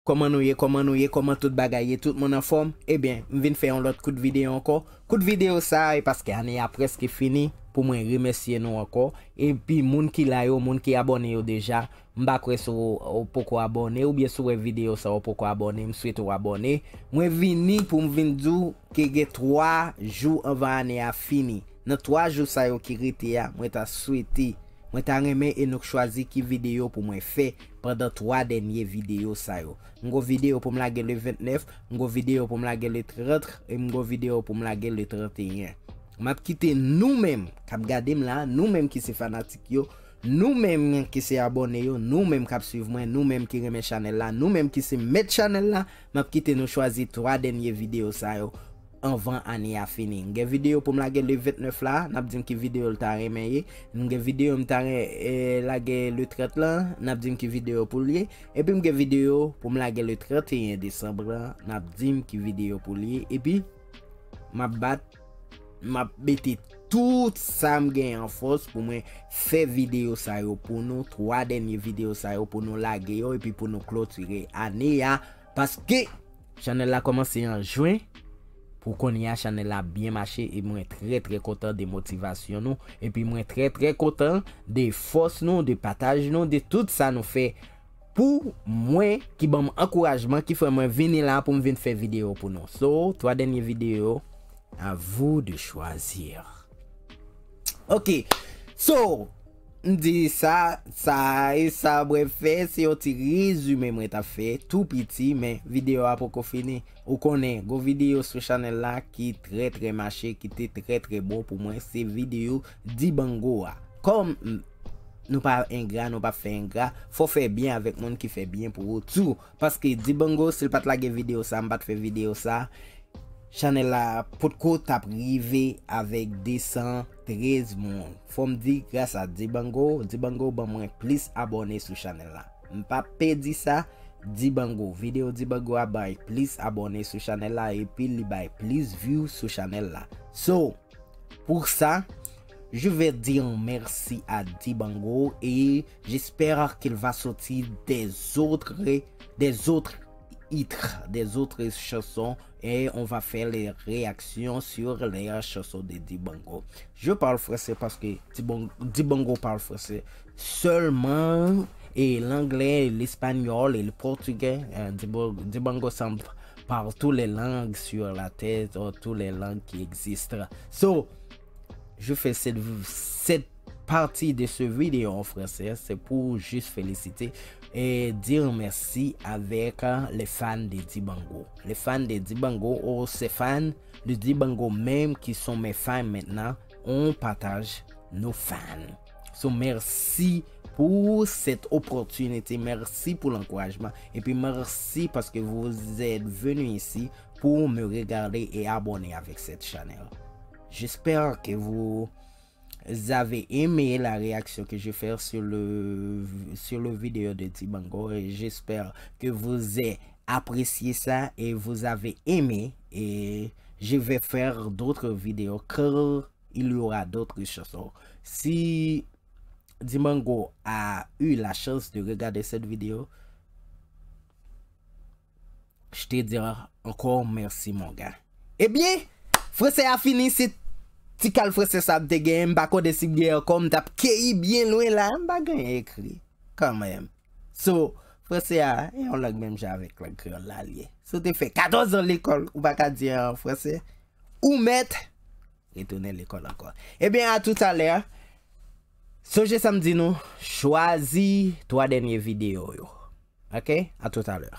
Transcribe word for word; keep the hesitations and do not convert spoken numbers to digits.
Kòman nou ye, kòman nou ye, kòman tout bagay ye, tout moun anfòm? Ebyen, m vin fè yon lòt kout videyo ankò. Kout videyo sa a, e paske ane a prèske fini, pou mwen remèsye nou ankò. Epi moun ki la yo, moun ki abòne yo deja, m pa kwè si w, w poko abòne, oubyen si w wè videyo sa a w poko abòne, m swete w abòne. Mwen vini pou m vin di w ke gen twa jou anvan ane a fini. Nan twa jou sa yo ki rete a, mwen ta swete, mwen ta renmen e nou chwazi ki videyo pou mwen fè pandan twa dènye videyo sa yo. M gon videyo pou m lage le vennèf, m gon videyo pou m lage le trant, e m gon videyo pou m lage le tranteyen. M ap kite nou menm k ap gade m la, nou menm ki se fanatik yo, nou menm ki se abòne yo, nou menm k ap swiv mwen, nou menm ki renmen chanèl la, nou menm ki se mèt chanèl la, m ap kite nou chwazi twa dènye videyo sa yo anvan ane a fini. M gen videyo pou m lage le vennèf la, n ap di m ki videyo l ta renmen ye. M gen videyo m ta ren-, e, lage le trant lan, n ap di m ki videyo pou l ye. Epi m gen videyo pou m lage le tranteyen desanm lan, n ap di m ki videyo pou l ye. Epi, m ap bat, m ap mete tout sa m genyen an fòs pou mwen fè videyo sa yo pou nou, twa dènye videyo sa yo pou nou lage yo, epi pou nou klotire ane a, paske chanèl la kòmanse an jen, pou kounye a chanèl la byen mache, e mwen trè, trè kontan de motivasyon nou, epi mwen trè, trè kontan de fòs nou, de pataj nou, de tout sa nou fè pou mwen, ki ban m ankourajman, ki fè mwen vini la pou m vin fè videyo pou nou. So, twa dènye videyo, à vous de choisir. Ok, so, m di sa, sa e sa mwen fè, se yon ti rezime mwen t ap fè, tou piti, men videyo a poko fini. Ou konnen, gon videyo sou chanèl la ki trè, trè mache, ki te trè, trè bon pou mwen, se videyo Dibango a. Kòm, m, nou pa engra, nou pa fè engra, fò fè byen avèk moun ki fè byen pou ou tou. Paske Dibango, si l pa t lage videyo sa, m pa t fè videyo sa, chanèl la potko t ap rive avèk de san trèz moun. Fò m di, gras a Dibango, Dibango ban mwen plis abòne sou chanèl la. M pa pèdi sa, Dibango, videyo Dibango a bay plis abòne sou chanèl la, epi li bay plis view sou chanèl la. So, pour ça, je vais dire merci à Dibango et j'espère qu'il va sortir des autres, des autres titres, des autres chansons et on va faire les réactions sur les chansons de Dibango. Je parle français parce que Dibon-, Dibango parle français seulement et l'anglais, l'espagnol et le portugais. Euh, Dibo-, Dibango semble par toutes les langues sur la terre, ou toutes les langues qui existent. So, je fais cette, cette partie de ce vidéo en français, c'est pour juste féliciter et dire merci avec, euh, les fans de Dibango. Les fans de Dibango ou ces fans de Dibango même qui sont mes fans maintenant, on partage nos fans. So, merci pour cette opportunité, merci pour l'encouragement, et puis merci parce que vous êtes venus ici pour me regarder et abonner avec cette chaîne. J'espère que vous avez aimé la réaction que je fais sur le, sur le vidéo de Dibango, et j'espère que vous avez apprécié ça et vous avez aimé, et je vais faire d'autres vidéos car il y aura d'autres chansons. Si Dibango a eu la chance de regarder cette vidéo, je te dis encore merci, mon gars. Ebyen, franse a fini, se ti kal franse sa m te genyen, m pa konnen si m genyen ankò, m t ap keyi byen lwen la, m pa genyen ekri, kanmenm. So, franse a, e yon lang menm jan avèk lang kreyòl la l ye. Si w te fè katòz an lekòl, ou pa ka di an franse, ou mèt retounen lekòl ankò. Ebyen, a toutalè. Sonje sa m di nou, chwazi twa dènye videyo yo. Ok? A toutalè.